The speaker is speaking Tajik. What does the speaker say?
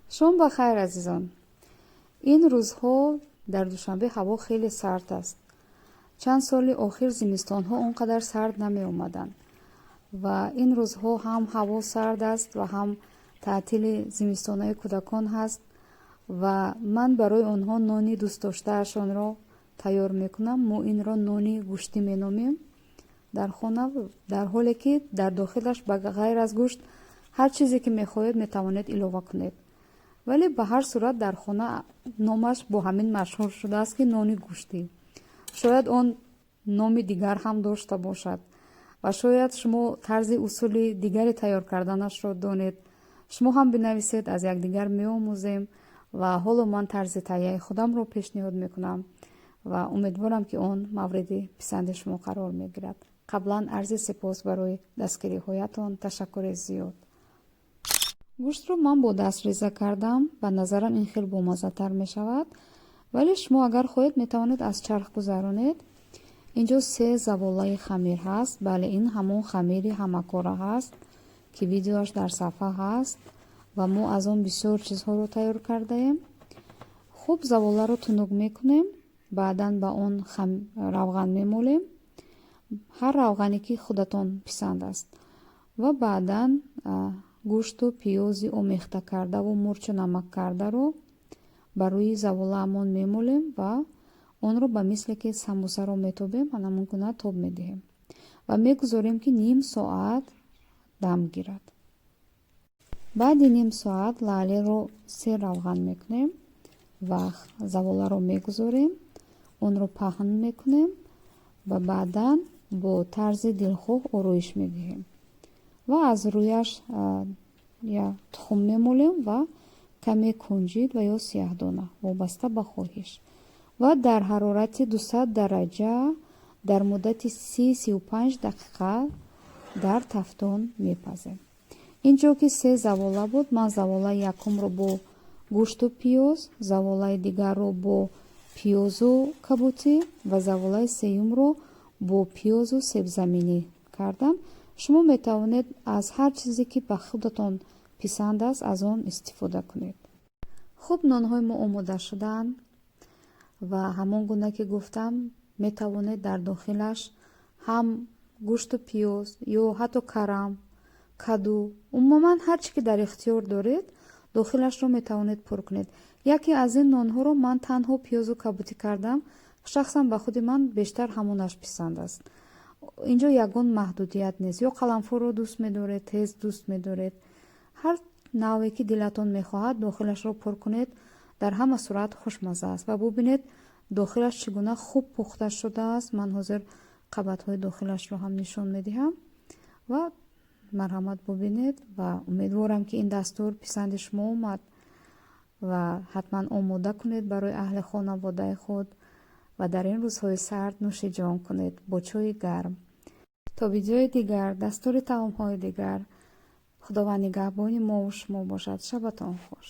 Шом ба хайр, азизон! Ин рӯзҳо дар Душанбе ҳаво хеле сард аст. Чанд соли охир зимистонҳо он қадар сард намеомаданд ва ин рӯзҳо ҳам ҳаво сард аст ва ҳам таътили зимистонаи кӯдакон ҳаст ва ман барои онҳо нони дӯстдоштаашонро тайёр мекунам. Мо инро нони гӯштӣ меномем дар хона, дар ҳоле ки дар дохилаш ба ғайр аз гӯшт ҳар чизе ки мехоҳед, метавонед илова кунед, вале ба ҳар сурат дар хона номаш бо ҳамин машҳур шудааст, ки нони гӯштӣ. Шояд он номи дигар ҳам дошта бошад ва шояд шумо тарзи усули дигари тайёр карданашро донед. Шумо ҳам бинависед, аз якдигар меомӯзем. Ва ҳоло ман тарзи таҳияи худамро пешниҳод мекунам ва умедворам, ки он мавриди писанди шумо қарор мегирад. Қаблан арзи сипос барои дастгириҳоятон, ташаккури зиёд. Гӯштро ман бо даст реза кардам, ба назарам ин хел бомаззатар мешавад, вале шумо агар хоҳед, метавонед аз чарх гузаронед. Инҷо се заволаи хамир ҳаст. Бале, ин ҳамон хамири ҳамакора ҳаст, ки видеоаш дар сафҳа ҳаст ва мо аз он бисёр чизҳоро тайёр кардаем. Хуб, заволаро тунук мекунем, баъдан ба он равған мемолем, ҳар равғане ки худатон писанд аст, ва баъдан гӯшту пиёзи омехта кардаву мурчу намак кардаро ба рӯи заволаамон мемолем ва онро ба мисле ки самбусаро метобем, ҳамон гуна тоб медиҳем ва мегузорем, ки ним соат дам гирад. Баъди ним соат лаълиро сер равған мекунем ва заволаро мегузорем, онро паҳн мекунем ва баъдан бо тарзи дилхоҳ ороиш медиҳем ва аз рӯяш я тухм мемолем ва каме кунҷид ва ё сияҳдона, вобаста ба хоҳиш, ва дар ҳарорати 200 дараҷа дар муддати 30-35 дақиқа дар тафтон мепазем. Ин ҷо ки се завола буд, ман заволаи якумро бо гӯшту пиёз, заволаи дигарро бо пиёзу кабутӣ ва заволаи сеюмро бо пиёзу себзаминӣ кардам. Шумо метавонед аз ҳар чизе ки ба худатон писанд аст, аз он истифода кунед. Хуб, нонҳои мо омода шудаанд ва ҳамон гуна ки гуфтам, метавонед дар дохилаш ҳам гӯшту пиёз ё ҳатто карам, каду, умуман ҳар чӣ ки дар ихтиёр доред, дохилашро метавонед пур кунед. Яке аз ин нонҳоро ман танҳо пиёзу кабутӣ кардам. Шахсан ба худи ман бештар ҳамонаш писанд аст. Инҷо ягон маҳдудият нест: ё қаламфурро дӯст медоред, тез дӯст медоред, ҳар навъе ки дилатон мехоҳад, дохилашро пур кунед. Дар ҳама сурат хушмазза аст ва бубинед, дохилаш чӣ гуна хуб пухта шудааст. Ман ҳозир қабатҳои дохилашро ҳам нишон медиҳам ва марҳамат, бубинед. Ва умедворам, ки ин дастур писанди шумо омад ва ҳатман омода кунед барои аҳли хонаводаи худ ва дар ин рӯзҳои сард нӯши ҷон кунед бо чойи гарм. То видеои дигар, дастури таомҳои дигар, Худованд нигаҳбони мову шумо бошад. Шабатон хуш.